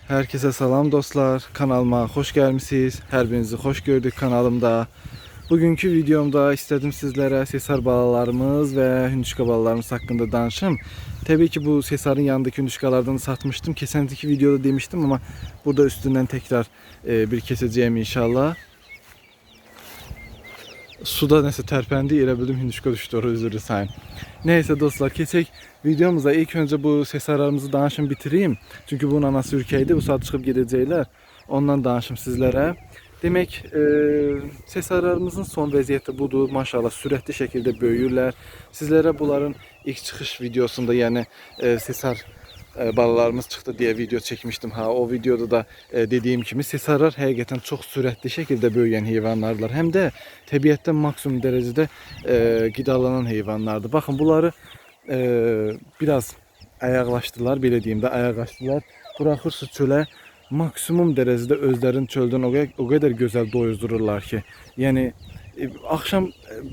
Herkese salam dostlar. Kanalıma hoş gelmişsiniz. Her birinizi hoş gördük kanalımda. Bugünkü videomda istedim sizlere sesar balalarımız ve hündüşka balalarımız hakkında danışım. Tabii ki bu sesarın yanındaki hündüşkalardan satmıştım. Keçənki videoda demiştim ama burada üstünden tekrar bir keseceğim inşallah. Suda nəsə tərpəndi, elə bildim hündüşka düşdü, ora üzr istəyirəm. Neyse dostlar, keçək videomuza. İlk önce bu sesarlarımızı danışım bitireyim. Çünkü bunun anası ürkəydi, bu saat çıxıb gedəcəklər. Ondan danışım sizlərə. Demək, sesarlarımızın son vəziyyəti budur. Maşallah sürətli şəkildə böyüyürlər. Sizlərə bunların ilk çıxış videosunda, yəni sesar balalarımız çıxdı deyə video çəkmişdim. Ha, o videoda da dediyim kimi sesarlar həqiqətən çox sürətli şəkildə böyüyən heyvanlardılar. Həm də təbiətdə maksimum dərəcədə qidalanan heyvanlardır. Baxın, bunları biraz ayaqlaşdılar, belə deyim də, ayaqlaşdılar. Buraxırsınız çölə, maksimum dərəcədə özlərini çöldən o qədər gözəl doyuzdururlar ki, yəni axşam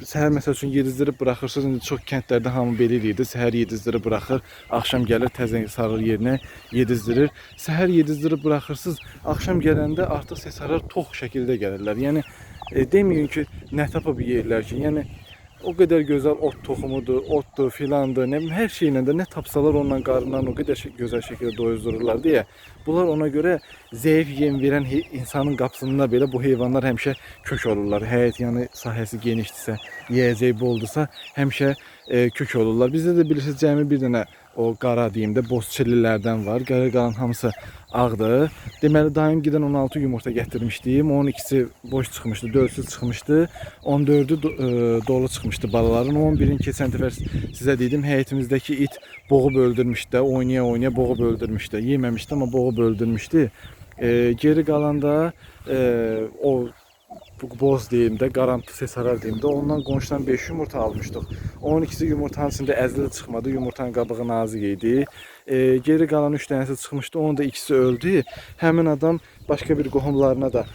səhər məsəl üçün yedizdirib buraxırsınız. İndi çox kəndlərdə hamı belə eləyirdi. Səhər yedizdirib buraxır, axşam gəlir təzə sarır yerinə yedizdirir. Səhər yedizdirib buraxırsınız, axşam gələndə artıq sesarlar tox şəkildə gəlirlər. Yəni deməyin ki, nə tapıb yeyirlər ki, yəni o qədər gözəl ot toxumudur, otdur, filandır, nə bilim hər şeylə də nə tapsalar onunla qarınlarını o qədər gözəl şəkildə doyuzdururlar deyə. Bunlar ona görə zəif yem verən insanın qapısında belə bu heyvanlar həmişə kök olurlar. Həyət yanı sahəsi genişdirsə, yeyəcək boldursa, həmişə kök olurlar. Bizdə də bilirsiniz cəmi bir dənə o qara deyim də boz çillilərdən var. Qara qalan hamısı ağdır. Deməli daim gedən 16 yumurta gətirmişdim. Onun ikisi boş çıxmışdı, dölsüz çıxmışdı. 14-ü dolu çıxmışdı balaların. 11-in keçən dəfə sizə dedim, həyətimizdəki it boğub öldürmüşdü də, oynaya-oynaya boğub öldürmüşdü. Yeməmişdi amma boğub öldürmüşdü. Geri qalan da o boz deyim də, qarantı sesarar deyim də, ondan qonşudan 5 yumurta almışdıq. Onun ikisi yumurtanın içində əzili çıxmadı, yumurtanın qabığı nazik idi. Geri qalan 3 dənəsi çıxmışdı, onun da ikisi öldü. Həmin adam başqa bir qohumlarına da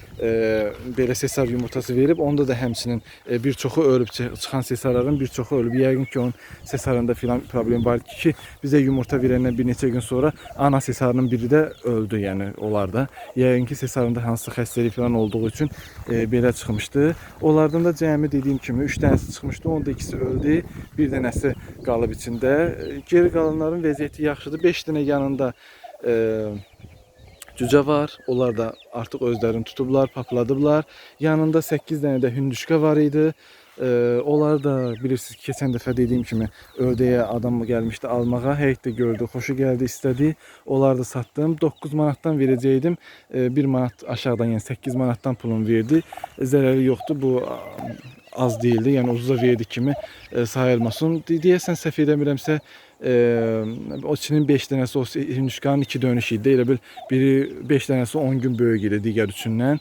belə sesar yumurtası verib, onda da həmçinin bir çoxu ölüb, çıxan sesarların bir çoxu ölüb. Yəqin ki, onun sesarında filan problem var ki, bizə yumurta verəndən bir neçə gün sonra ana sesarının biri də öldü, yəni onlar da. Yəqin ki, sesarında hansısa xəstəlik filan olduğu üçün belə çıxmışdı. Onlardan da cəmi dediyim kimi 3 dənəsi çıxmışdı, onun da ikisi öldü, bir dənəsi qalıb içində. Geri qalanların vəziyyəti yaxşıdır. 5 dənə yanında cücə var. Onlar da artıq özlərini tutublar, papladıblar. Yanında 8 dənə də hündüşka var idi. Onlar da bilirsiniz ki, keçən dəfə dediyim kimi ördəyə adam gəlmişdi almağa. Həyət də gördü, xoşu gəldi, istədi. Onları da satdım. 9 manatdan verəcəydim. 1 manat aşağıdan, yəni 8 manatdan pulunu verdi. Zərəri yoxdur. Bu az değildi. Yəni ucuza verdi kimi sayılmasın. Deyəsən səhv eləmirəmsə o içinin 5 dənəsi o hündüşkanın 2 dönüşü idi. Elə bil biri 5 dənəsi 10 gün böyük idi digər üçündən.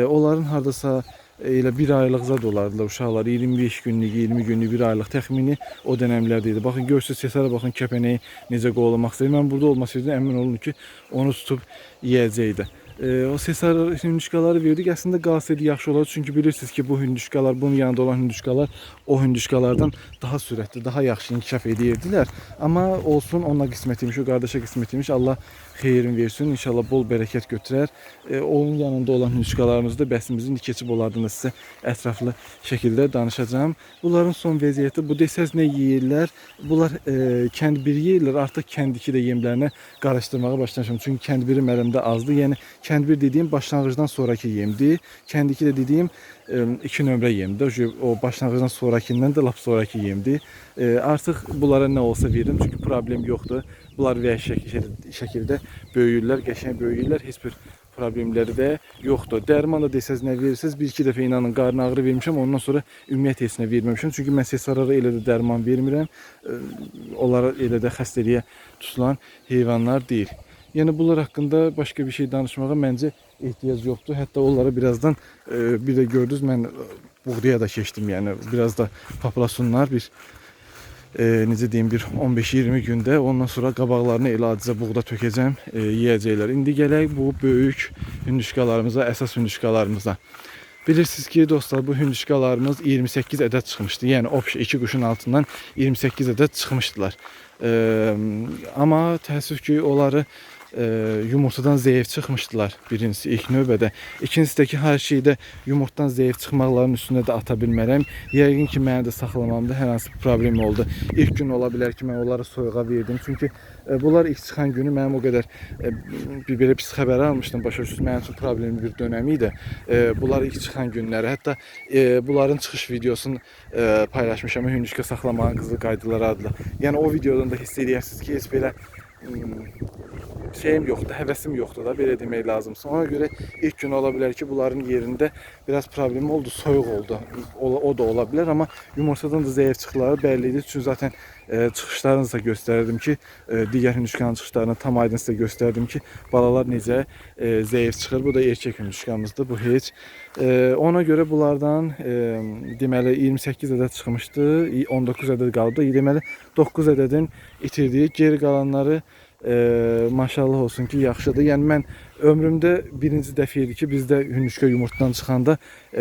Onların hardasa elə bir aylıq zad olardılar uşaqlar. 25 günlük, 20 günlük, bir aylıq təxmini o dönəmlərdə idi. Baxın görürsüz sesara baxın kəpənəyi necə qovlamaq istəyir. Mən burada olmasaydım əmin olun ki, onu tutub yeyəcəkdi. O sesar hündüşkaları verdik. Əslində qalsaydı yaxşı olardı. Çünki bilirsiniz ki, bu hündüşkalar, bunun yanında olan hündüşkalar o hündüşkalardan daha sürətli, daha yaxşı inkişaf edirdilər. Amma olsun, ona qismət imiş, o qardaşa qismət imiş. Allah xeyrin versin. İnşallah bol bərəkət götürər. Onun yanında olan hündüşkalarımızı da bəsimizin keçib onlardan da sizə ətraflı şəkildə danışacağam. Bunların son vəziyyəti bu. Desəz nə yeyirlər? Bunlar kəndbir yeyirlər. Artıq kəndiki də yemlərinə qarışdırmağa başlamışam. Çünki kəndbirim əlimdə azdır. Yəni kəndbir dediyim başlanğıcdan sonraki yemdir. Kəndiki də dediyim 2 nömrə yemdir. O başlanğıcdan sonrakindən də lap sonraki yemdir. Artıq bunlara nə olsa verirəm. Çünki problem yoxdur. Bunlar vəhşi şəkildə böyüyürlər, qəşəng böyüyürlər. Heç bir problemləri də yoxdur. Dərman da desəz nə verirsiniz? Bir iki dəfə inanın qarın ağrı vermişəm. Ondan sonra ümumiyyətlə heç nə verməmişəm. Çünki mən sesarlara elə də dərman vermirəm. Onlara elə də xəstəliyə tutulan heyvanlar deyil. Yəni bunlar haqqında başqa bir şey danışmağa məncə ehtiyac yoxdur. Hətta onlara birazdan bir də gördünüz mən buğdaya da keçdim. Yəni biraz da paplasınlar bir necə deyim bir 15-20 gündə ondan sonra qabaqlarını elə acıca buğda tökəcəm, yeyəcəklər. İndi gələk bu böyük hündüşkalarımıza, əsas hündüşkalarımıza. Bilirsiniz ki, dostlar, bu hündüşkalarımız 28 ədəd çıxmışdı. Yəni obşi iki quşun altından 28 ədəd çıxmışdılar. Amma təəssüf ki, onları yumurtadan zəif çıxmışdılar birincisi ilk növbədə. İkincisi də ki, hər şeydə yumurtadan zəif çıxmaqların üstünə də ata bilmərəm. Yəqin ki, mənə də saxlamamda hər hansı bir problem oldu. İlk gün ola bilər ki, mən onları soyuğa verdim. Çünki bunlar ilk çıxan günü mənim o qədər bir belə pis xəbər almışdım. Başa düşürsünüz, mənim üçün problemli bir dönəmi idi. Bunlar ilk çıxan günləri, hətta bunların çıxış videosunu paylaşmışam hündüşka saxlamağın qızıl qaydaları adlı. Yəni o videodan da hiss eləyərsiniz ki, heç belə şeyim yoxdur, həvəsim yoxdur da, belə demək lazımsa. Ona görə ilk gün ola bilər ki, bunların yerində biraz problem oldu, soyuq oldu. O da ola bilər, amma yumurtadan da zəif çıxdıları bəlli idi. Çünki zaten çıxışlarını da göstərdim ki, digər hündüşkanın çıxışlarını tam aydın sizə göstərdim ki, balalar necə zəif çıxır. Bu da erkək hündüşkamızdır, bu heç. Ona görə bunlardan deməli 28 ədəd çıxmışdı, 19 ədəd qaldı. Deməli 9 ədədin itirdiyi, geri qalanları maşallah olsun ki, yaxşıdır. Yəni mən ömrümdə birinci dəfə idi ki, bizdə hündüşka yumurtadan çıxanda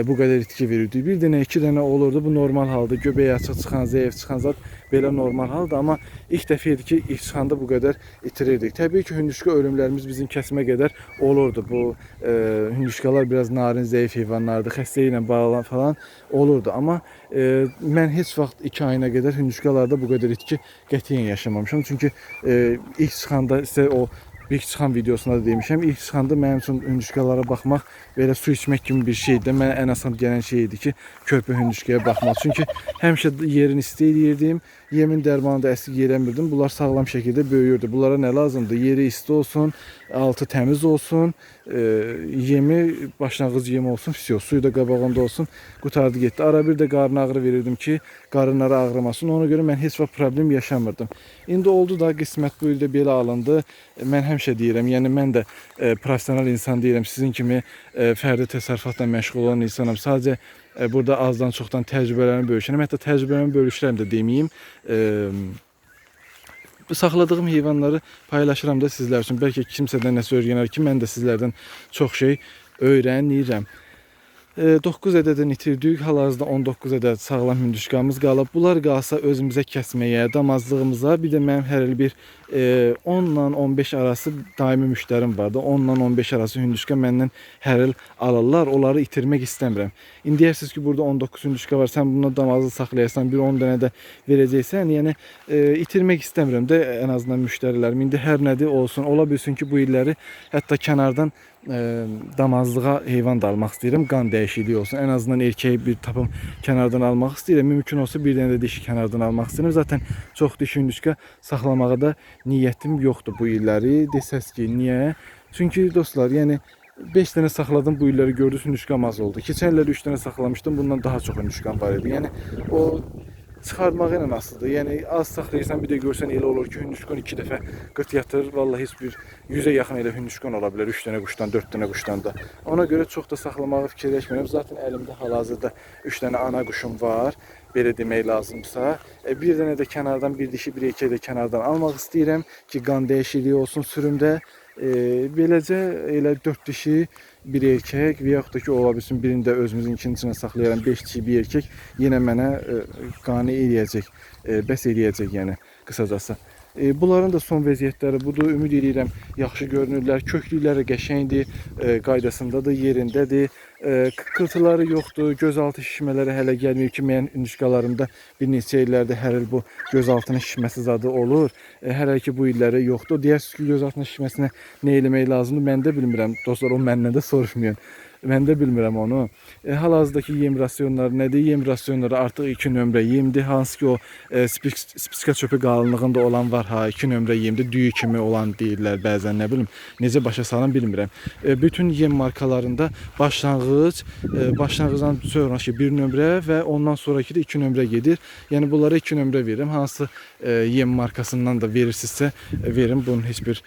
bu qədər itki verirdi. Bir dənə, iki dənə olurdu. Bu normal halda. Göbəyi açıq çıxan, zəif çıxan zat belə normal halda. Amma ilk dəfə idi ki, ilk çıxanda bu qədər itirirdik. Təbii ki, hündüşka ölümlərimiz bizim kəsimə qədər olurdu. Bu hündüşkalar biraz narin, zəif heyvanlardır. Xəstə ilə bağlı falan olurdu. Amma mən heç vaxt 2 ayına qədər hündüşkalarda bu qədər itki qətiyyən yaşamamışam. Çünki ilk çıxanda sizə o ilk çıxan videosunda da demişəm. İlk çıxanda mənim üçün hündüşkalara baxmaq belə su içmək kimi bir şeydir. Mənə ən asan gələn şey idi ki, körpə hündüşkaya baxmaq. Çünki həmişə yerini isti eləyirdim. Yemin dərmanı da əsik yerəmirdim. Bunlar sağlam şəkildə böyüyürdü. Bunlara nə lazımdır? Yeri isti olsun, altı təmiz olsun, yemi başlanğıc yemi olsun, vəsio, suyu da qabağında olsun. Qutardı getdi. Ara bir də qarın ağrı verirdim ki, qarınları ağrımasın. Ona görə mən heç vaxt problem yaşamırdım. İndi oldu da qismət bu ildə belə alındı. Mən həmişə deyirəm, yəni mən də professional insan deyirəm. Sizin kimi fərdi təsərrüfatla məşğul olan insanam. Sadəcə burada azdan çoxdan təcrübələrimi bölüşürəm. Hətta təcrübələrimi bölüşürəm də deməyim. Saxladığım heyvanları paylaşıram da sizlər üçün. Bəlkə kimsədən nəsə öyrənər ki, mən də sizlərdən çox şey öyrənirəm. 9 ədədini itirdik. Hal-hazırda 19 ədəd sağlam hündüşkamız qalıb. Bunlar qalsa özümüzə kəsməyə, damazlığımıza, bir də mənim hər il bir 10 ilə 15 arası daimi müştərim vardı. 10 ilə 15 arası hündüşka məndən hər il alırlar. Onları itirmək istəmirəm. İndi deyirsiniz ki, burada 19 hündüşka var. Sən bundan damazlı saxlayarsan, bir 10 dənə də verəcəksən. Yəni itirmək istəmirəm də ən azından müştərilərim. İndi hər nədir olsun. Ola bilsin ki, bu illəri hətta kənardan damazlığa heyvan da almaq istəyirəm. Qan dəyişikliyi olsun. Ən azından erkəyi bir tapım kənardan almaq istəyirəm. Mümkün olsa bir dənə də dişi kənardan almaq istəyirəm. Zaten çox dişi hündüşka saxlamağa da niyyətim yoxdur bu illəri. Desəz ki, niyə? Çünki dostlar, yəni 5 dənə saxladım bu illəri, gördünüz hündüşkam az oldu. Keçən illər 3 dənə saxlamışdım. Bundan daha çox hündüşkam var idi. Yəni o çıxartmağı ilə asılıdır. Yəni az saxlayırsan, bir də görsən elə olur ki, hündüşkan 2 dəfə qırt yatır. Vallahi heç bir 100-ə yaxın elə hündüşkan ola bilər. 3 dənə quşdan, 4 dənə quşdan da. Ona görə çox da saxlamağı fikirləşmirəm. Zaten əlimdə hal-hazırda 3 dənə ana quşum var. Belə demək lazımsa. Bir dənə də kənardan, bir dişi, bir erkək də kənardan almaq istəyirəm ki, qan dəyişikliyi olsun sürümdə. Beləcə elə 4 dişi, bir erkək və yaxud da ki, ola bilsin birini də özümüzünkinin içinə saxlayaram, 5 dişi, bir erkək yenə mənə qane eləyəcək, bəs eləyəcək yəni qısacası. Bunların da son vəziyyətləri budur. Ümid eləyirəm yaxşı görünürlər. Köklükləri qəşəngdir, qaydasındadır, yerindədir. Kıkırtıları yoxdur, gözaltı şişmələri hələ gəlməyib ki, mənim hündüşkalarımda bir neçə illərdə hər il bu gözaltının şişməsi zadı olur. Hələ ki bu illəri yoxdur. Deyərsiniz ki, gözaltının şişməsinə nə eləmək lazımdır? Mən də bilmirəm. Dostlar, o məndən də soruşmayın. Mən də bilmirəm onu. Hal-hazırdakı yem rasionları nədir? Yem rasionları artıq 2 nömrə yemdir. Hansı ki o spiska çöpü qalınlığında olan var ha, 2 nömrə yemdir. Düyü kimi olan deyirlər bəzən, nə bilim. Necə başa salım bilmirəm. Bütün yem markalarında başlanğıcdan sonraki 1 nömrə və ondan sonraki də 2 nömrə gedir. Yəni bunlara 2 nömrə verirəm. Hansı yem markasından da verirsinizsə verin. Bunun heç bir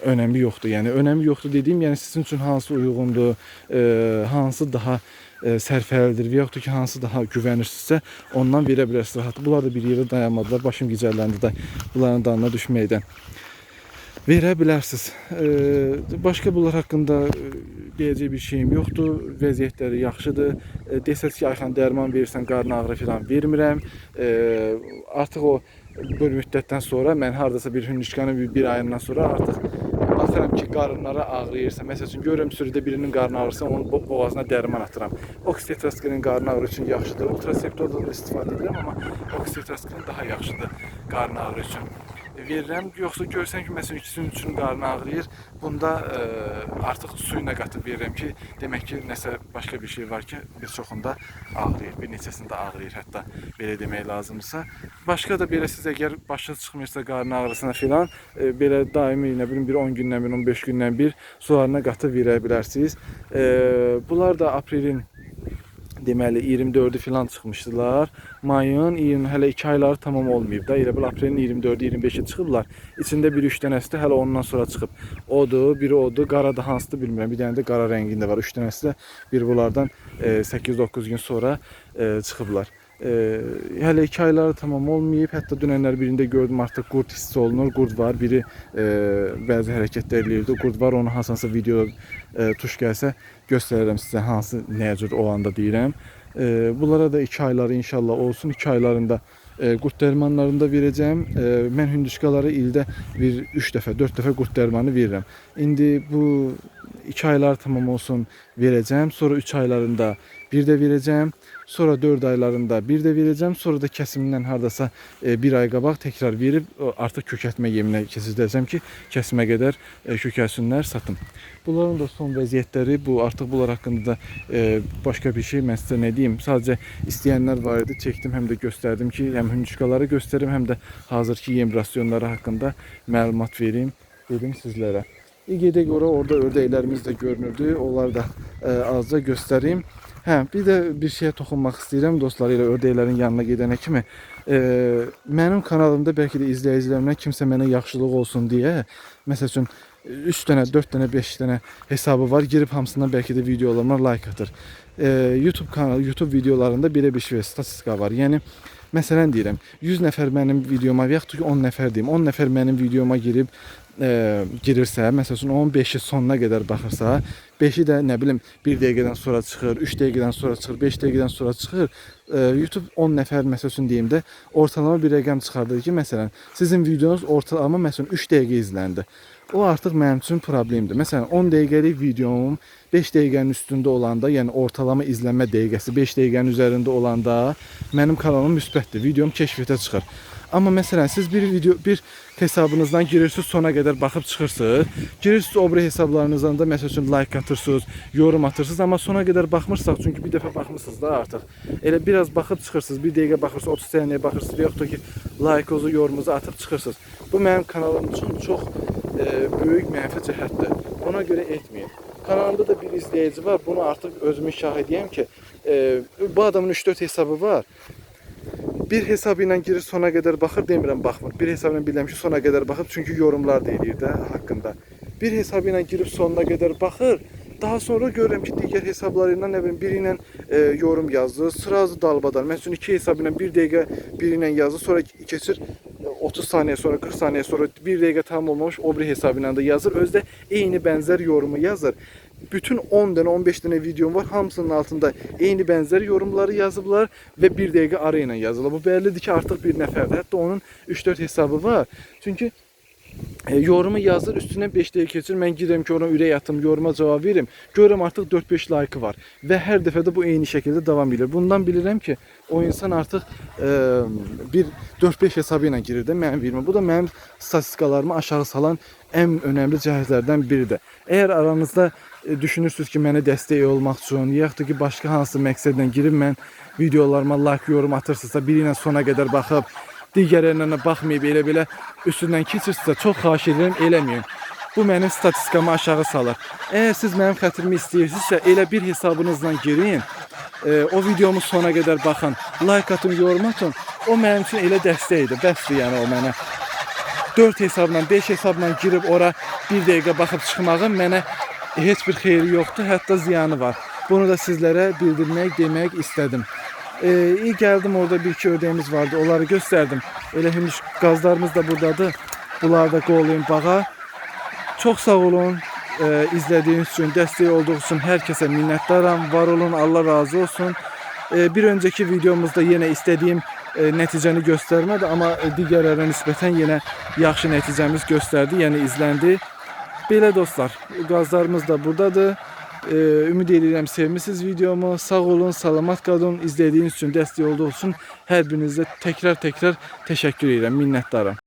önəmi yoxdur. Yəni önəmi yoxdur dediyim, yəni sizin üçün hansı uyğundur, hansı daha sərfəlidir və yaxud da ki, hansı daha güvənirsinizsə ondan verə bilərsiniz rahat. Bunlar da bir yerə dayanmadılar. Başım gicəlləndi də bunların dalına düşməkdən. Verə bilərsiniz. Başqa bunlar haqqında deyəcək bir şeyim yoxdur. Vəziyyətləri yaxşıdır. Desəz ki, Ayxan dərman verirsən, qarın ağrı filan vermirəm. Artıq o Bir müddətdən sonra mən hardasa bir hündüşkanı bir ayından sonra artıq baxıram ki, qarınları ağrıyırsa, məsəl üçün görürəm sürüdə birinin qarnı ağrırsa, onun boğazına dərman atıram. Oksitetrasiklin qarın ağrı üçün yaxşıdır. Ultraseptoldan da istifadə edirəm, amma oksitetrasiklin daha yaxşıdır qarın ağrı üçün. Verirəm, yoxsa görsən ki, məsələn ikisinin üçünün qarnı ağrıyır, bunda artıq suyuna qatıb verirəm ki, demək ki, nəsə başqa bir şey var ki, bir çoxunda ağrıyır, bir neçəsində ağrıyır hətta belə demək lazımdırsa. Başqa da belə siz əgər başınız çıxmırsa qarın ağrısına filan, belə daimi nə bilim bir 10 gündən bir, 15 gündən bir sularına qatıb verə bilərsiniz. Bunlar da aprelin deməli 24-ü filan çıxmışdılar. Mayın, iyun hələ 2 ayları tamam olmayıb da. Elə bil aprelin 24-ü, 25-i çıxıblar. İçində bir 3 dənəsi də hələ ondan sonra çıxıb. Odur, biri odur, qara da hansıdır bilmirəm. Bir dənə də qara rəngində var. 3 dənəsi də bir bunlardan 8-9 gün sonra çıxıblar. Hələ 2 ayları tamam olmayıb. Hətta dünənlər birində gördüm artıq qurd hiss olunur. Qurd var. Biri bəzi hərəkətlər eləyirdi. Qurd var. Onu hansısa video tuş gəlsə göstərərəm sizə hansı nəyə cür o anda deyirəm. Bunlara da 2 ayları inşallah olsun. 2 aylarında qurd dərmanlarını da verəcəm. Mən hündüşkaları ildə bir 3 dəfə, 4 dəfə qurd dərmanı verirəm. İndi bu 2 aylar tamam olsun verəcəm. Sonra 3 aylarında bir də verəcəm. Sonra 4 aylarında bir də verəcəm. Sonra da kəsimindən hardasa bir ay qabaq təkrar verib artıq kökəltmə yeminə keçirdəcəm ki, kəsimə qədər kökəlsinlər, satım. Bunların da son vəziyyətləri bu. Artıq bunlar haqqında da başqa bir şey mən sizə nə deyim. Sadəcə istəyənlər var idi, çəkdim, həm də göstərdim ki, həm hündüşkaları göstərim, həm də hazırki yem rasionları haqqında məlumat verim dedim sizlərə. Gedək ora, orada ördəklərimiz də görünürdü. Onları da azca göstərim. Hə, bir də bir şeyə toxunmaq istəyirəm dostlar, elə ördəklərin yanına gedənə kimi. Mənim kanalımda bəlkə də izləyicilərimdən kimsə mənə yaxşılıq olsun deyə, məsəl üçün 3 dənə, 4 dənə, 5 dənə hesabı var. Girib hamısından bəlkə də videolarıma like atır. YouTube kanalı, YouTube videolarında belə bir şey, statistika var. Yəni məsələn deyirəm, 100 nəfər mənim videoma və yaxud ki 10 nəfər deyim, 10 nəfər mənim videoma girib girirsə, məsəl üçün onun 5-i sonuna qədər baxırsa, 5-i də nə bilim 1 dəqiqədən sonra çıxır, 3 dəqiqədən sonra çıxır, 5 dəqiqədən sonra çıxır. YouTube 10 nəfər məsəl üçün deyim də ortalama bir rəqəm çıxardır ki, məsələn, sizin videonuz ortalama məsələn 3 dəqiqə izləndi. O artıq mənim üçün problemdir. Məsələn, 10 dəqiqəlik videom 5 dəqiqənin üstündə olanda, yəni ortalama izlənmə dəqiqəsi 5 dəqiqənin üzərində olanda mənim kanalım müsbətdir. Videom kəşfiyyata çıxır. Amma məsələn siz bir video bir hesabınızdan girirsiniz, sona qədər baxıb çıxırsınız. Girirsiniz o biri hesablarınızdan da məsəl üçün like atırsınız, yorum atırsınız, amma sona qədər baxmırsınız, çünki bir dəfə baxmısınız da artıq. Elə biraz baxıb çıxırsınız, bir dəqiqə baxırsınız, 30 saniyə baxırsınız, yoxdur ki, like-uzu, yorumunuzu atıb çıxırsınız. Bu mənim kanalım üçün çox böyük mənfi cəhətdir. Ona görə etməyin. Kanalımda da bir izləyici var. Bunu artıq özümün şahidiyəm ki, bu adamın 3-4 hesabı var. Bir hesabı ilə girir sona qədər baxır, demirəm baxmır. Bir hesabı ilə bilirəm ki, sona qədər baxıb, çünki yorumlar da eləyir də haqqında. Bir hesabı ilə girib sonuna qədər baxır. Daha sonra görürəm ki, digər hesabları ilə nə bilim biri ilə yorum yazdı, sırası dalbadal. Məsələn, iki hesabı ilə bir dəqiqə biri ilə yazdı, sonra keçir 30 saniyə sonra, 40 saniyə sonra bir dəqiqə tam olmamış o biri hesabı ilə də yazır. Özü də eyni bənzər yorumu yazır. Bütün 10 dənə, 15 dənə videom var. Hamısının altında eyni bənzər yorumları yazıblar və bir dəqiqə ara ilə yazılır. Bu bəllidir ki, artıq bir nəfərdir. Hətta onun 3-4 hesabı var. Çünki yorumu yazır, üstündən 5 dəqiqə keçir. Mən girirəm ki, ona ürək atım, yoruma cavab verim. Görürəm artıq 4-5 like-ı var və hər dəfə də bu eyni şəkildə davam edir. Bundan bilirəm ki, o insan artıq bir 4-5 hesabı ilə girir də mənim videoma. Bu da mənim statistikalarımı aşağı salan ən önəmli cəhətlərdən biridir. Əgər aranızda düşünürsünüz ki, mənə dəstək olmaq üçün, yaxud da ki, başqa hansı məqsədlə girib mən videolarıma like, yorum atırsınızsa, biri ilə sona qədər baxıb, digərlərinə baxmayıb elə belə üstündən keçirsinizsə, çox xahiş edirəm, eləməyin. Bu mənim statistikamı aşağı salır. Əgər siz mənim xətrimi istəyirsinizsə, elə bir hesabınızla girin, o videomu sona qədər baxın, like atın, yorum atın. O mənim üçün elə dəstəkdir, bəsdir yəni o mənə. 4 hesabla, 5 hesabla girib ora bir dəqiqə baxıb çıxmağın mənə heç bir xeyri yoxdur, hətta ziyanı var. Bunu da sizlərə bildirmək, demək istədim. İyi gəldim, orada bir iki ördəyimiz vardı, onları göstərdim. Elə hündüş qazlarımız da buradadır. Bunları da qoyulayım bağa. Çox sağ olun izlədiyiniz üçün, dəstək olduğunuz üçün hər kəsə minnətdaram. Var olun, Allah razı olsun. Bir öncəki videomuzda yenə istədiyim nəticəni göstərmədi, amma digərlərinə nisbətən yenə yaxşı nəticəmiz göstərdi, yəni izləndi. Belə dostlar, qazlarımız da buradadır. Ümid edirəm sevmisiniz videomu. Sağ olun, salamat qalın. İzlədiyiniz üçün, dəstək olduğunuz üçün hər birinizə təkrar-təkrar təşəkkür edirəm, minnətdaram.